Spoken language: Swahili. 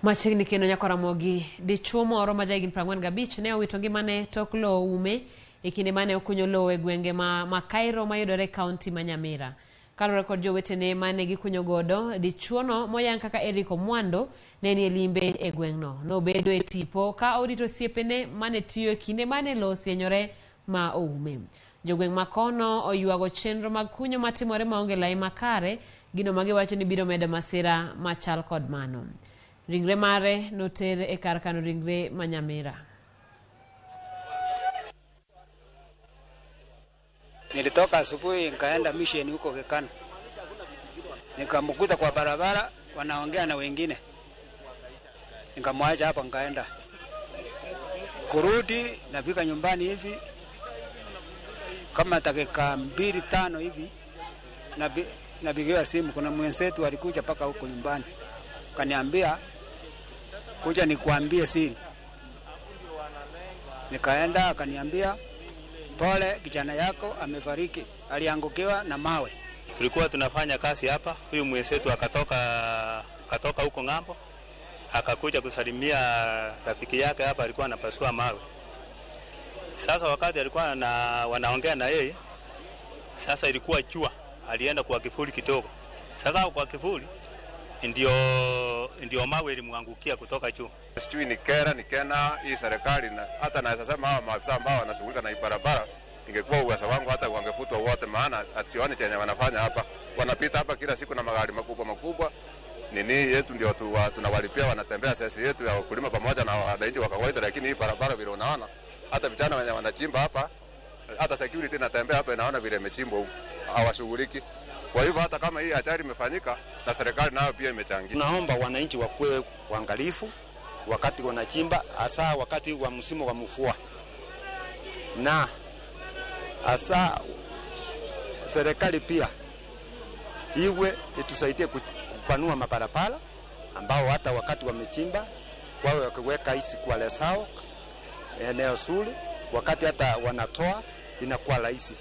Machiegni kendo Nyakoramogi, dichuo moro ma jahigni 45 ne owito ngimane tok lowo ume e kinde mane okunyo lowo e gwenge ma Makairo mayudore e kaunti ma Nyamira. Kaluwore kod jowetene mane gikunyo godo, dichuono moyang kaka Eric Omwando ne nie limbe e gweng'no. Nobedo e tipo ka orito osiepene mane tiyo e kinde mane lowo osienyore ma oume. Jogweng' ma kono oywago chenro mag kunyo matimore maonge lai makare, gino ma giwacho ni biro medo masira machal kod mano. Ringre mare noter e kar kano ringre ma Nyamira. Nilitoka asubuhi nikaenda mission huko Kekano, nikamkuta kwa barabara wanaongea na wengine, nikamwacha hapa nikaenda kurudi. Nafika nyumbani hivi kama dakika 2-5 hivi, napigiwa simu, kuna mwenzetu alikuja mpaka huko nyumbani, kaniambia kuja nikuambie siri. Nikaenda akaniambia pole, kijana yako amefariki, aliangukiwa na mawe. Tulikuwa tunafanya kazi hapa, huyu mwenzetu akatoka huko ng'ambo, akakuja kusalimia rafiki yake hapa, alikuwa anapasua mawe. Sasa wakati alikuwa wanaongea na yeye, sasa ilikuwa jua, alienda kwa kivuli kidogo. Sasa kwa kivuli ndio mawe ilimwangukia kutoka juu. Sijui ni kera ni kena hii serikali, na hata naweza sema hawa maafisa ambao wanashughulika na hii barabara, ingekuwa uwezo wangu hata wangefutwa wote, maana sioni chenye wanafanya hapa. Wanapita hapa kila siku na magari makubwa makubwa, nini yetu ndio tunawalipia, wanatembea sisi yetu ya wakulima pamoja na wananchi wa kawaida, lakini hii barabara vile unaona hata vijana wenye wanachimba hapa, hata security inatembea hapa inaona vile imechimbwa huko, hawashughuliki. Kwa hivyo hata kama hii ajali imefanyika na serikali nayo pia imechangia. Naomba wananchi wakuwe waangalifu wakati wanachimba, hasa wakati wa msimu wa mvua, na hasa serikali pia iwe itusaidie kupanua mabarabara ambao hata wakati wamechimba wawe wakiweka hizi kwa lesao eneo zuri, wakati hata wanatoa inakuwa rahisi.